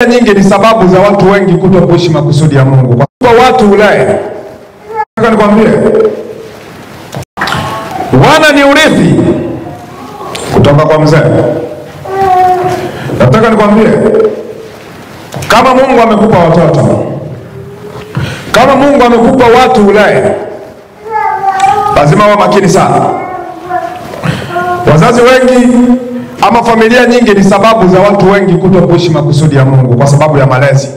Nyingi ni sababu za watu wengi kutokuishi makusudi ya Mungu. Kwa watu ulae. Nataka nikwambie, wana ni urithi kutoka kwa mzee. Nataka nikwambie, kama Mungu amekupa watoto, kama Mungu amekupa watu ulae, lazima uwe makini sana. Wazazi wengi ama familia nyingi ni sababu za watu wengi kutokuishi makusudi ya Mungu kwa sababu ya malezi.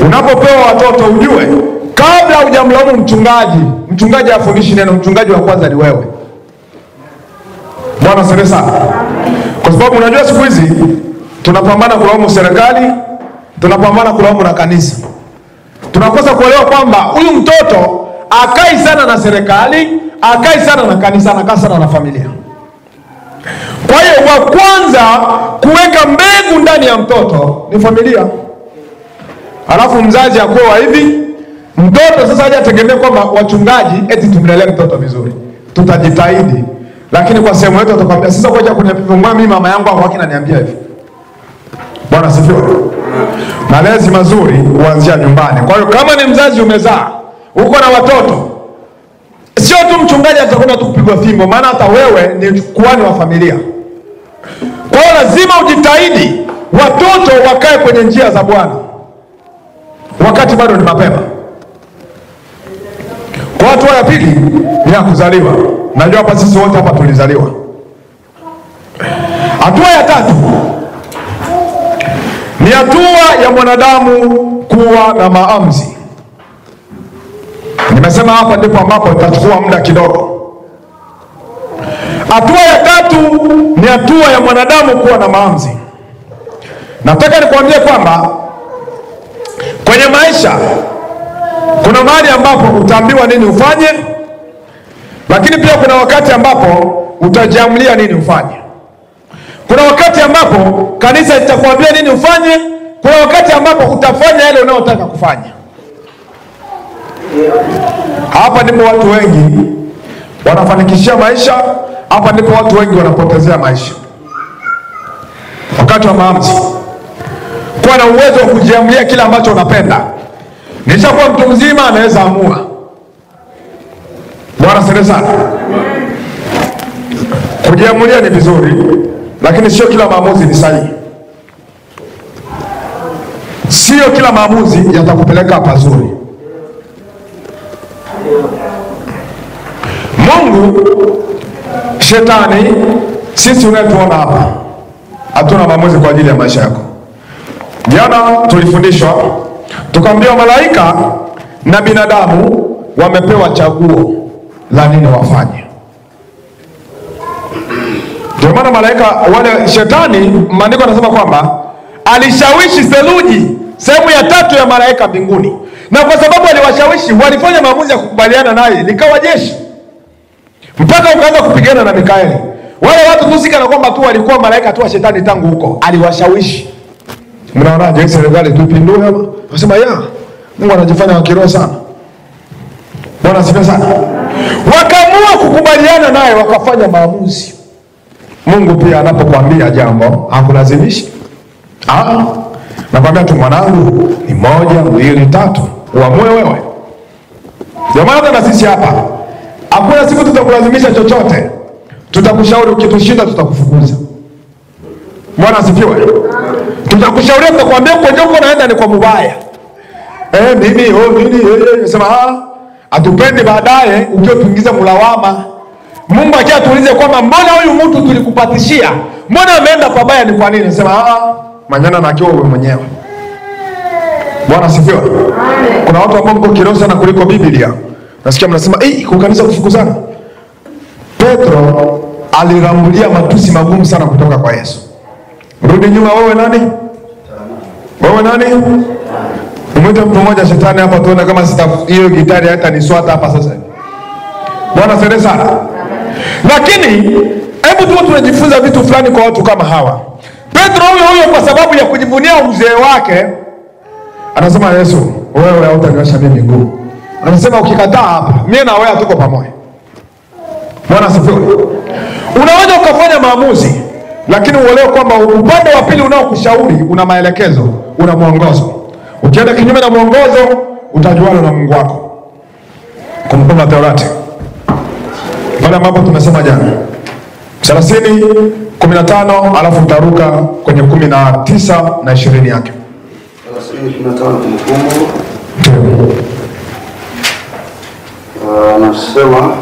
Unapopewa watoto ujue, kabla hujamlaumu mchungaji, mchungaji hafundishi neno, mchungaji wa kwanza ni wewe. Bwana asifiwe sana. Kwa sababu unajua siku hizi tunapambana kulaumu serikali, tunapambana kulaumu na kanisa. Tunakosa kuelewa kwamba huyu mtoto akai sana na serikali, akai sana na kanisa, anakaa sana na familia. Kwa hiyo wa kwanza kuweka mbegu ndani ya mtoto ni familia. Alafu mzazi akuwa hivi, mtoto sasa hajategemea kwamba wachungaji eti tumlelee mtoto vizuri. Tutajitahidi. Lakini kwa sehemu yetu atakwambia sasa ngoja kuniambia mimi mama yangu au haki ananiambia hivi. Bwana asifiwe. Malezi mazuri huanzia nyumbani. Kwa hiyo kama ni mzazi umezaa, uko na watoto, sio tu mchungaji atakwenda tu kupigwa fimbo, maana hata wewe ni kuhani wa familia. Kwa hiyo lazima ujitahidi watoto wakae kwenye njia za Bwana wakati bado ni mapema. Kwa hatua ya pili ni ya kuzaliwa. Najua hapa sisi wote hapa tulizaliwa. Hatua ya tatu ni hatua ya mwanadamu kuwa na maamuzi. Nimesema hapa ndipo ambapo nitachukua muda kidogo. Hatua ya tatu ni hatua ya mwanadamu kuwa na maamuzi. Nataka nikwambie kwamba kwenye maisha kuna mahali ambapo utaambiwa nini ufanye, lakini pia kuna wakati ambapo utajiamulia nini ufanye. Kuna wakati ambapo kanisa litakwambia nini ufanye, kuna wakati ambapo utafanya yale unayotaka kufanya. Hapa ndipo watu wengi wanafanikishia maisha, hapa ndipo watu wengi wanapotezea maisha. Wakati wa maamuzi, kuwa na uwezo wa kujiamulia kile ambacho unapenda. Nishakuwa mtu mzima anaweza amua. Bwana asifiwe sana. Kujiamulia ni vizuri, lakini sio kila maamuzi ni sahihi. Sio kila maamuzi yatakupeleka pazuri. Mungu, shetani, sisi unayetuona hapa, hatuna maamuzi kwa ajili ya maisha yako. Jana tulifundishwa, tukaambiwa malaika na binadamu wamepewa chaguo la nini wafanye. Ndio maana malaika wale, shetani, maandiko yanasema kwamba alishawishi theluji, sehemu ya tatu ya malaika mbinguni. Na kwa sababu aliwashawishi, walifanya maamuzi ya kukubaliana naye, likawa jeshi. Mpaka ukaanza kupigana na Mikaeli. Wale watu tusika na kwamba tu walikuwa malaika tu wa shetani tangu huko, aliwashawishi. Mnaonaje serikali tupindue hapa? Wasema ya, Mungu anajifanya wa kiroho sana. Bwana asifiwe sana. Wakaamua kukubaliana naye, wakafanya maamuzi. Mungu pia anapokuambia jambo, hakulazimishi. Nakwambia tu mwanangu, ni 1 2 3, uamue wewe. Jamaa, hata na sisi hapa hakuna siku tutakulazimisha chochote. Tutakushauri, ukitushinda tutakufukuza. Bwana asifiwe. Tutakushauri, tutakwambia kwenye uko naenda ni kwa mubaya. Mimi, mimi, sema atupendi baadaye ukiwa tuingize mulawama. Mungu akiatuulize kwamba mbona huyu mtu tulikupatishia, mbona ameenda pabaya ni kwa nini? Sema manyana na akiwa wewe mwenyewe. Bwana asifiwe. Kuna watu ambao mko kiroho sana kuliko Biblia. Nasikia mnasema, kwa kanisa kufukuzana. Petro alirambulia matusi magumu sana kutoka kwa Yesu. Rudi nyuma wewe nani? Wewe nani? Umwite mtu mmoja shetani hapa tuone kama sita hiyo gitari hata niswata hapa sasa. Bwana asifiwe sana. Lakini hebu tu tunajifunza vitu fulani kwa watu kama hawa. Petro huyo huyo kwa sababu ya kujivunia uzee wake anasema, Yesu, wewe hautaniosha mimi miguu. Anasema ukikataa hapa, mimi na wewe tuko pamoja. Bwana asifiwe. Unaweza ukafanya maamuzi lakini uelewe kwamba upande wa pili unaokushauri una maelekezo, una mwongozo. Ukienda kinyume na mwongozo utajuana na Mungu wako. Kumbukumbu la Torati pale ambapo tumesema jana 30 15, alafu utaruka kwenye 19 na 20 yake. 30:15 Kumbukumbu. Anasema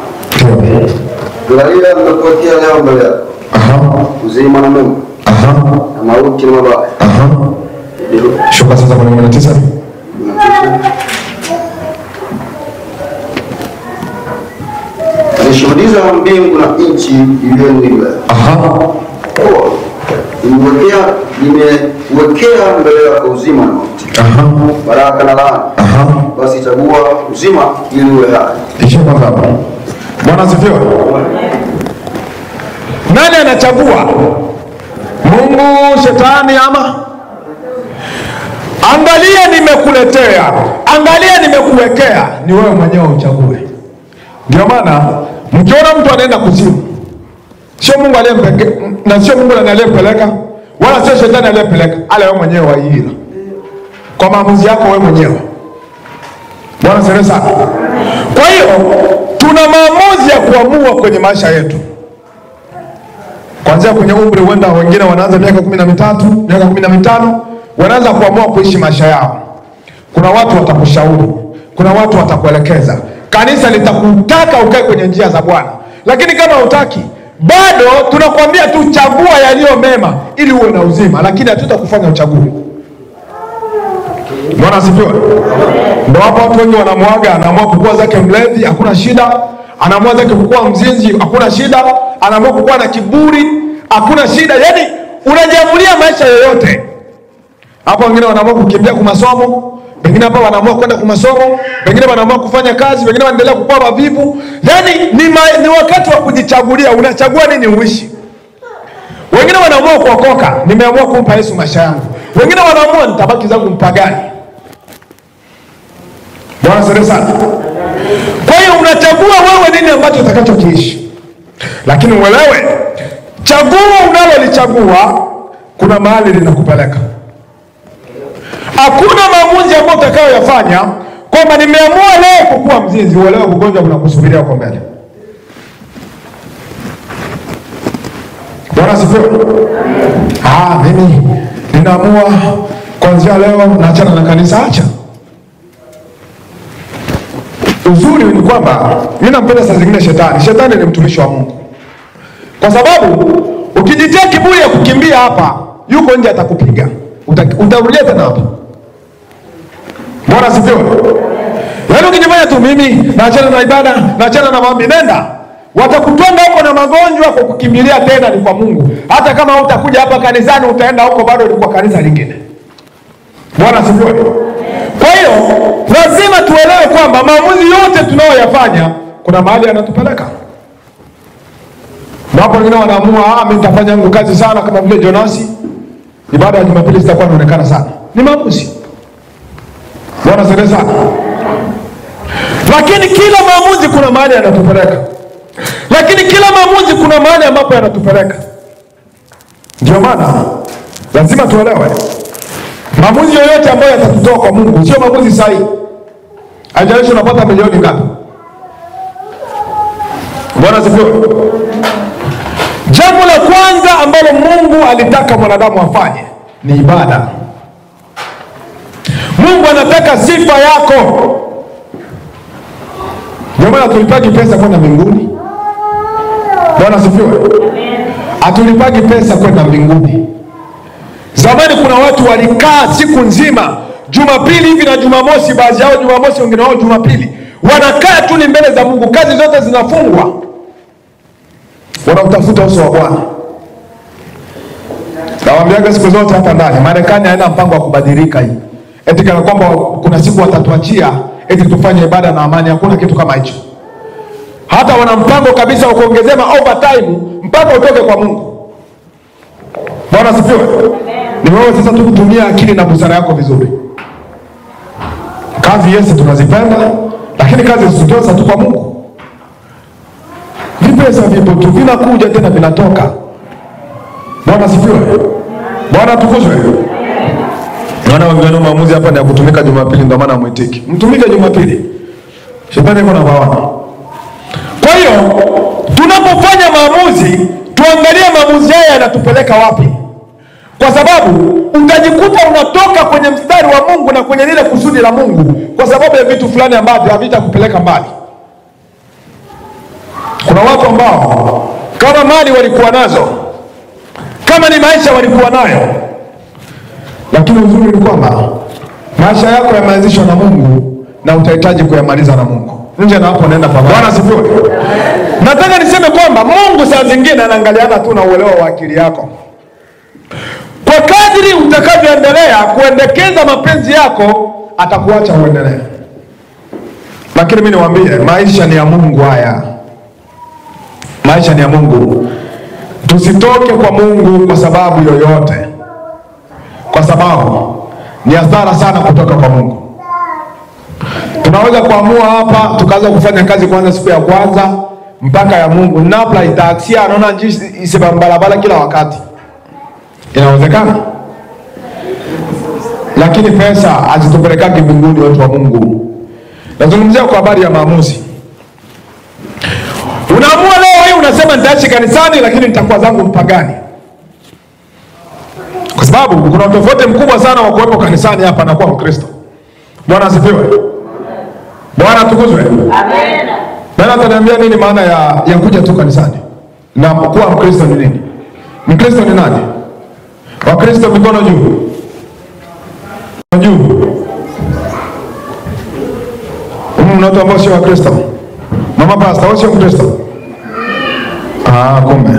angalia, nimekuwekea leo mbele yako uzima na mema, na mauti na mabaya. Shuka sasa kwenye 19. Nishuhudiza mbingu na nchi iliyo. Nimewekea mbele yako uzima na mauti, baraka na laana. Basi chagua uzima ili uwe hai. Ishia kwanza hapo. Bwana asifiwe. Nani anachagua? Mungu, shetani ama? Angalia nimekuletea, angalia nimekuwekea, ni wewe mwenyewe uchague. Ndio maana mkiona mtu anaenda kuzimu, sio Mungu aliyempeleka, na sio Mungu aliyempeleka, wala sio shetani aliyempeleka, ala wewe mwenyewe waihila kwa maamuzi yako wewe mwenyewe. Bwana asifiwe sana. Kwa hiyo tuna maamuzi ya kuamua kwenye maisha yetu. Kuanzia kwenye umri, huenda wengine wanaanza miaka 13, miaka 15, wanaanza kuamua kuishi maisha yao. Kuna watu watakushauri, kuna watu watakuelekeza. Kanisa litakutaka ukae kwenye njia za Bwana. Lakini kama hutaki, bado tunakwambia tu chagua yaliyo mema ili uwe na uzima, lakini hatutakufanya uchague. Bwana asifiwe. Ndio hapo watu wengi wanamwaga, anaamua kukua zake mlevi, hakuna shida. Anaamua zake kukua mzinzi, hakuna shida. Anaamua kukua na kiburi, hakuna shida. Yaani unajiamulia maisha yoyote. Hapo wengine wanaamua kukimbia kwa masomo, wengine hapa wanaamua kwenda kwa masomo, wengine wanaamua kufanya kazi, wengine wanaendelea kukua wavivu. Yaani ni wakati wa kujichagulia, unachagua nini uishi. Wengine wanaamua kuokoka, nimeamua kumpa Yesu maisha yangu. Wengine wanaamua nitabaki zangu mpagani. Bwana asifiwe sana. Kwa hiyo unachagua wewe nini ambacho utakachokiishi. Lakini uelewe, chaguo unalolichagua kuna mahali linakupeleka. Hakuna maamuzi ambayo utakayoyafanya kwamba nimeamua leo kukua mzinzi, uelewe ugonjwa unakusubiria huko mbele. Bwana asifiwe. Mimi ninaamua kuanzia leo naachana na kanisa. Acha. Uzuri ni kwamba mimi nampenda saa zingine shetani. Shetani ni mtumishi wa Mungu. Kwa sababu ukijitia kiburi ya kukimbia hapa, yuko nje atakupiga. Utarudia tena hapa. Bwana asifiwe. Yaani ukijifanya tu mimi naachana na ibada, naachana na maombi, nenda. Watakutonga huko na magonjwa kwa kukimbilia tena ni kwa Mungu. Hata kama hutakuja hapa kanisani, utaenda huko bado ni kwa kanisa lingine. Bwana asifiwe. Kwa hiyo lazima tuelewe kwamba maamuzi yote tunayoyafanya kuna mahali yanatupeleka. Wapo wengine wanaamua, mimi nitafanya yangu kazi sana kama vile Jonasi. Ibada ya Jumapili zitakuwa inaonekana sana. Ni maamuzi. Bwana asifiwe sana. Lakini kila maamuzi kuna mahali yanatupeleka. Lakini kila maamuzi kuna mahali ambapo yanatupeleka. Ndio maana lazima tuelewe maamuzi yoyote ambayo yatatutoa kwa Mungu sio maamuzi sahihi. Haijalishi unapata milioni ngapi. Bwana asifiwe. Jambo la kwanza ambalo Mungu alitaka mwanadamu afanye ni ibada. Mungu anataka sifa yako. Ndio maana tulipaki pesa kwenda mbinguni. Bwana asifiwe. Hatulipaki pesa kwenda mbinguni. Zamani kuna watu walikaa siku nzima, Jumapili hivi na Jumamosi, baadhi yao Jumamosi, wengine wao Jumapili, wanakaa tu ni mbele za Mungu, kazi zote zinafungwa, wanautafuta uso wa Bwana. Nawaambiaga siku zote hapa ndani, Marekani haina mpango wa kubadilika hii, eti kana kwamba kuna siku watatuachia eti tufanye ibada na amani. Hakuna kitu kama hicho. Hata wana mpango kabisa wa kuongezea overtime mpaka utoke kwa Mungu. Bwana asifiwe. Ni wewe sasa tu kutumia akili na busara yako vizuri. Kazi Yesu tunazipenda, lakini kazi zisitosa tu kwa Mungu. Vipesa vipo tu, vinakuja tena vinatoka. Bwana asifiwe. Bwana atukuzwe. Naona wengine maamuzi hapa ni ya kutumika Jumapili, ndio maana muitiki. Mtumike Jumapili. Shetani yuko na bawana. Kwa hiyo tunapofanya maamuzi, tuangalie maamuzi haya yanatupeleka wapi. Kwa sababu utajikuta unatoka kwenye mstari wa Mungu na kwenye lile kusudi la Mungu kwa sababu ya vitu fulani ambavyo havitakupeleka mbali. Kuna watu ambao kama mali walikuwa nazo, kama ni maisha walikuwa nayo, lakini uzuri ni kwamba maisha yako yameanzishwa na Mungu na utahitaji kuyamaliza na Mungu. Nje na hapo naenda pamoja. Bwana asifiwe. Nataka niseme kwamba Mungu saa zingine anaangaliana tu na uelewa wa akili yako. Kwa kadri utakavyoendelea kuendekeza mapenzi yako, atakuacha uendelee. Lakini mimi niwaambie, maisha ni ya Mungu haya. Maisha ni ya Mungu. Tusitoke kwa Mungu kwa sababu yoyote. Kwa sababu ni hasara sana kutoka kwa Mungu. Tunaweza kuamua hapa tukaanza kufanya kazi kwanza siku ya kwanza mpaka ya Mungu. Napla itaaksia anaona njisi isibambalabala kila wakati. Inawezekana. Lakini pesa hazitupelekagi mbinguni watu wa Mungu. Nazungumzia kwa habari ya maamuzi. Unaamua leo hii unasema nitaishi kanisani lakini nitakuwa zangu mpagani. Kwa sababu kuna tofauti mkubwa sana wa kuwepo kanisani hapa na kuwa Mkristo. Bwana asifiwe. Bwana atukuzwe. Amen. Bwana ataniambia nini maana ya kuja tu kanisani? Na kuwa Mkristo ni nini? Mkristo ni nani? Wakristo mikono juu. Juu. Mna watu ambao sio Wakristo. Mama pastor, wewe sio Mkristo? Ah, kumbe.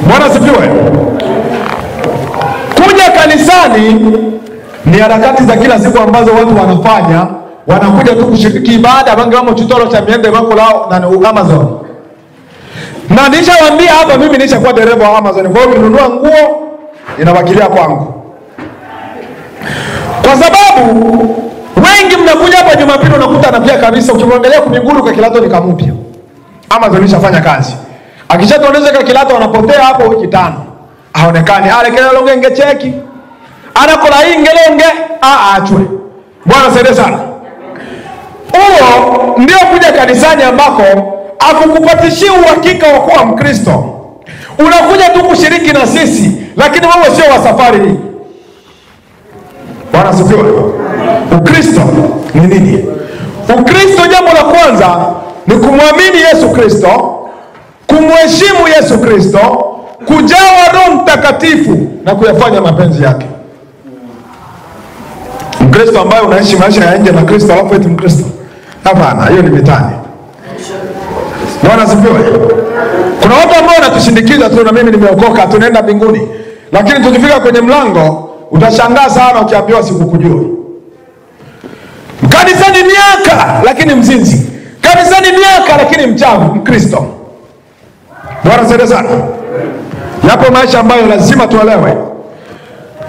Bwana asifiwe. Kuja kanisani ni harakati za kila siku ambazo watu wanafanya, wanakuja tu kushiriki ibada, bangi wamo chitoro cha miende wako lao na Amazon. Na nishawaambia hapa mimi nishakuwa dereva wa Amazon. Kwa hiyo ukinunua nguo inawakilia kwangu. Kwa sababu wengi mnakuja hapa Jumapili unakuta anapia kabisa, ukimwangalia kumiguru kwa kilato ni kamupya. Amazon ishafanya kazi. Akishatuonesha kwa kilato anapotea hapo wiki 5. Haonekani. Ale longe ngecheki. Anakola ingelonge aachwe. Bwana saidie sana. Huo ndio kuja kanisani ambako akukupatishia uhakika wa kuwa Mkristo. Unakuja tu kushiriki na sisi, lakini wewe sio wa safari hii. Bwana asifiwe. Ukristo ni nini? Ukristo, jambo la kwanza ni kumwamini Yesu Kristo, kumheshimu Yesu Kristo, kujawa Roho Mtakatifu na kuyafanya mapenzi yake. Mkristo ambaye unaishi maisha ya nje na Kristo alafu eti Mkristo? Hapana, hiyo ni mitani. Bwana asifiwe. Kuna watu ambao wanatushindikiza tu, na mimi nimeokoka, tunaenda mbinguni. Lakini tukifika kwenye mlango utashangaa sana ukiambiwa sikukujua. Kanisani miaka lakini mzinzi. Kanisani miaka lakini mchawi, Mkristo. Bwana asifiwe sana. Yapo maisha ambayo lazima tuelewe.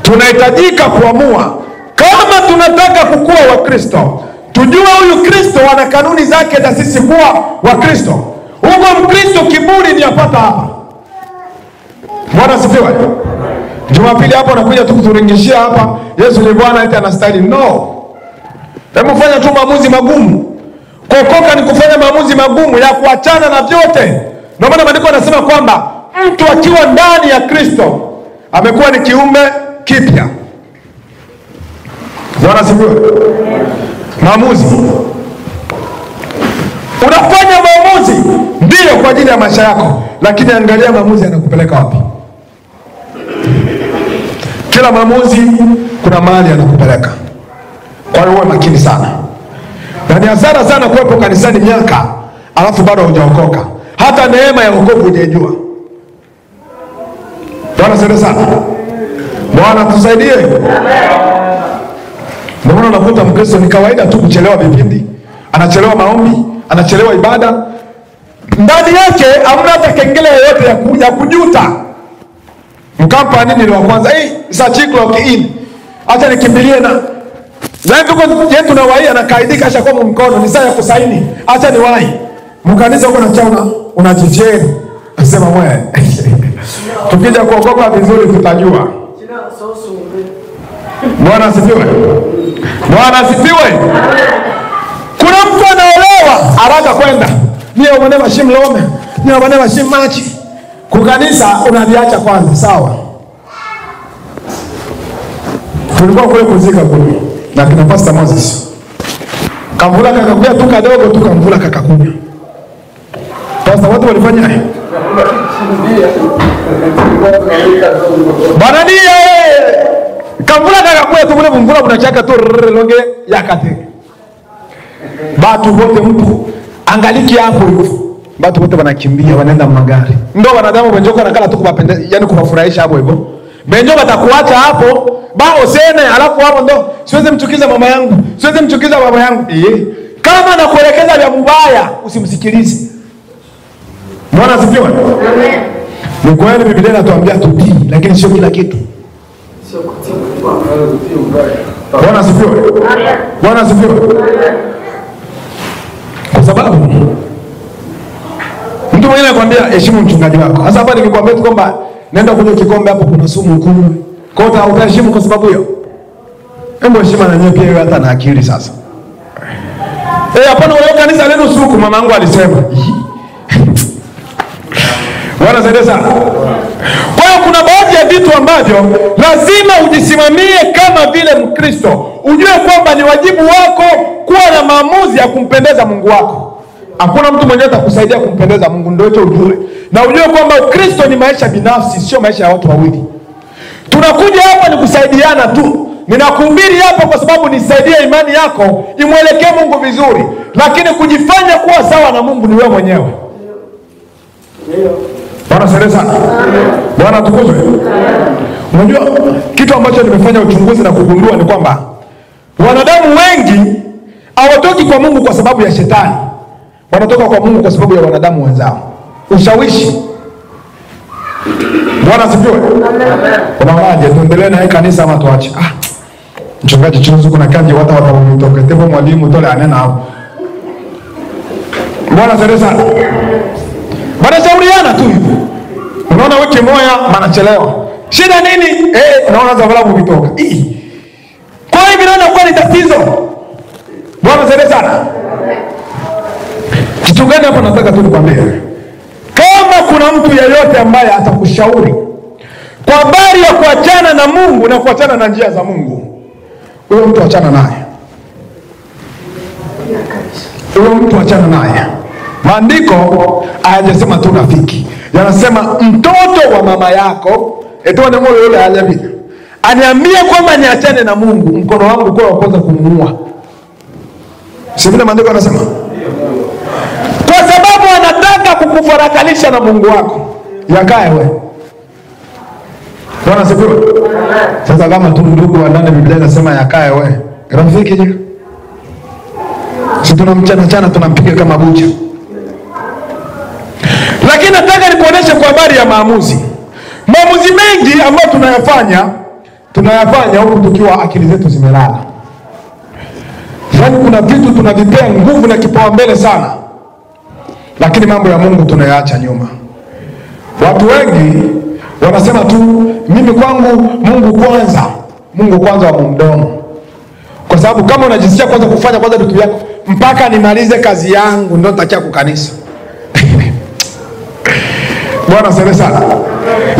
Tunahitajika kuamua kama tunataka kukua Wakristo. Tujue huyu Kristo ana kanuni zake za sisi kuwa Wakristo. Huko Mkristo kiburi ni apata hapa. Bwana asifiwe. Jumapili hapo anakuja tu kuturingishia hapa Yesu ni Bwana eti anastahili. No. Hebu fanya tu maamuzi magumu. Kuokoka ni kufanya maamuzi magumu ya kuachana na vyote. Ndio maana maandiko yanasema kwamba mtu akiwa ndani ya Kristo amekuwa ni kiumbe kipya. Bwana asifiwe. Maamuzi. Unafanya maamuzi ndio kwa ajili ya maisha yako, lakini angalia maamuzi yanakupeleka wapi. Kila maamuzi kuna mahali yanakupeleka. Kwa hiyo uwe makini sana. Na ni hasara sana kuwepo kanisani miaka alafu bado hujaokoka. Hata neema ya wokovu hujaijua. Bwana asifiwe sana. Bwana tusaidie. Ndio maana unakuta Mkristo ni kawaida tu kuchelewa vipindi, anachelewa maombi, anachelewa ibada. Ndani yake hamna hata kengele yoyote ya kujuta. Mkampa nini ni wa kwanza? Saa clock in. Acha nikimbilie na tuko yetu na wahi anakaidika acha kwa mkono ni saa ya kusaini. Acha niwahi. Mkanisa huko na chauna unajicheni. Anasema mwe. Tukija kuokoka vizuri tutajua. Bwana asifiwe. Bwana asifiwe. Kuna mtu anaolewa haraka kwenda. Niye ubone bashimlome, niye ubone bashimachi. Kukanisa unaviacha kwanza, sawa? Tulikuwa kule kuzika kule na kina Pastor Moses. Kamvula kakakuya tu kadogo tu, kamvula kakakuya. Pastor, watu walifanya nini? Bwana ndiye kamvula kakakuya tu, mule mvula unachaka tu longe yakate. Batu wote mtu angaliki hapo hivi. Batu wote wanakimbia wanaenda magari. Ndio wanadamu benjoko nakala tu kuwapendeza, yani kuwafurahisha hapo hivyo. Benjo watakuacha hapo, bao sene alafu hapo ndo siwezi mchukiza mama yangu, siwezi mchukiza baba yangu. Kama nakuelekeza vya mubaya usimsikilize. Bwana asifiwe. Amen. Ni kweli Biblia inatuambia tutii, lakini sio kila kitu. Sio kutii. Bwana asifiwe. Amen. Bwana asifiwe. Amen. Kwa sababu mtu mwingine anakuambia heshimu mchungaji wako. Sasa hapa nikikwambia tu kwamba nenda kunywa kikombe hapo kuna sumu ukunywe. Kwa hiyo utaheshimu kwa sababu hiyo? Hebu heshima na nyewe pia hata na akili sasa. Hapana wewe kanisa lenu suku mamangu alisema. Bwana saidia sana. Kwa hiyo kuna baadhi ya vitu ambavyo lazima ujisimamie kama vile Mkristo. Ujue kwamba ni wajibu wako kuwa na maamuzi ya kumpendeza Mungu wako. Hakuna mtu mwenyewe atakusaidia kumpendeza Mungu, ndio hicho ujue. Na ujue kwamba Ukristo ni maisha binafsi, sio maisha ya watu wawili. Tunakuja hapa ni kusaidiana tu. Ninakuhubiri hapa kwa sababu nisaidie imani yako imwelekee Mungu vizuri, lakini kujifanya kuwa sawa na Mungu ni wewe mwenyewe. Bwana asifiwe sana. Bwana atukuzwe. Unajua kitu ambacho nimefanya uchunguzi na kugundua ni kwamba wanadamu wengi hawatoki kwa Mungu kwa sababu ya shetani. Wanatoka kwa Mungu kwa sababu ya wanadamu wenzao. Ushawishi. Bwana asifiwe. Unaonaje, tuendelee na hii kanisa ama tuache? Ah. Mchungaji Chunzu kuna kaji watu watamtoka. Tepo mwalimu tole anena hapo. Bwana asifiwe sana. Wanashauriana tu hivyo. Unaona wiki moja wanachelewa. Shida nini? Unaona za kutoka. Kwa hiyo naona kwa ni tatizo. Bwana asifiwe sana. Kitu gani hapa nataka tu nikwambie? Kama kuna mtu yeyote ambaye atakushauri kwa habari ya kuachana na Mungu na kuachana na njia za Mungu, huyo mtu achana naye. Huyo mtu achana naye. Maandiko hayajasema tu rafiki. Yanasema mtoto wa mama yako, etoa na moyo yule aliyabia. Aniambie kwamba niachane na Mungu, mkono wangu kwa kwanza kumuua. Si vile maandiko yanasema? Kwa sababu anataka kukufarakalisha na Mungu wako. Yakae wewe. Bwana asifiwe. Sasa kama tu ndugu wa ndani Biblia inasema yakae wewe. Rafiki je? Si tunamchana chana tunampiga kama bucha. Lakini nataka nikuoneshe kwa habari ya maamuzi. Maamuzi mengi ambayo tunayafanya huku tukiwa akili zetu zimelala. Yaani kuna vitu tunavipea nguvu na kipaumbele sana, lakini mambo ya Mungu tunayaacha nyuma. Watu wengi wanasema tu mimi kwangu Mungu kwanza. Mungu kwanza wa mdomo. Kwa sababu kama unajisikia kwanza kufanya kwanza vitu vyako mpaka nimalize kazi yangu ndio nitakia kukanisa. Bwana asifiwe sana.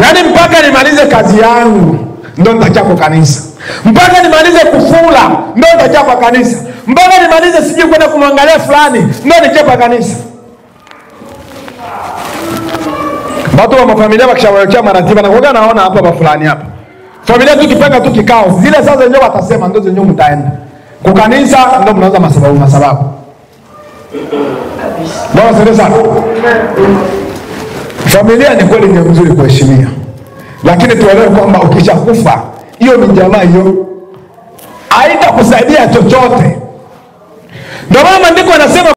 Yaani mpaka nimalize kazi yangu ndio nitakia kwa kanisa. Mpaka nimalize kufula ndio nitakia kwa kanisa. Mpaka nimalize sijui kwenda kumwangalia fulani ndio nitakia kwa kanisa. Watu wa mafamilia wakishawekea maratiba na kwa naona hapa kwa fulani hapa. Familia tu kipanga tu kikao, zile sasa wenyewe watasema ndio zenyewe mtaenda. Kwa kanisa ndio mnaanza masababu. Bwana asifiwe sana. Familia ni kweli ni nzuri kuheshimia. Lakini tuelewe kwamba ukishakufa hiyo ni jamaa hiyo haitakusaidia chochote. Ndio maana maandiko yanasema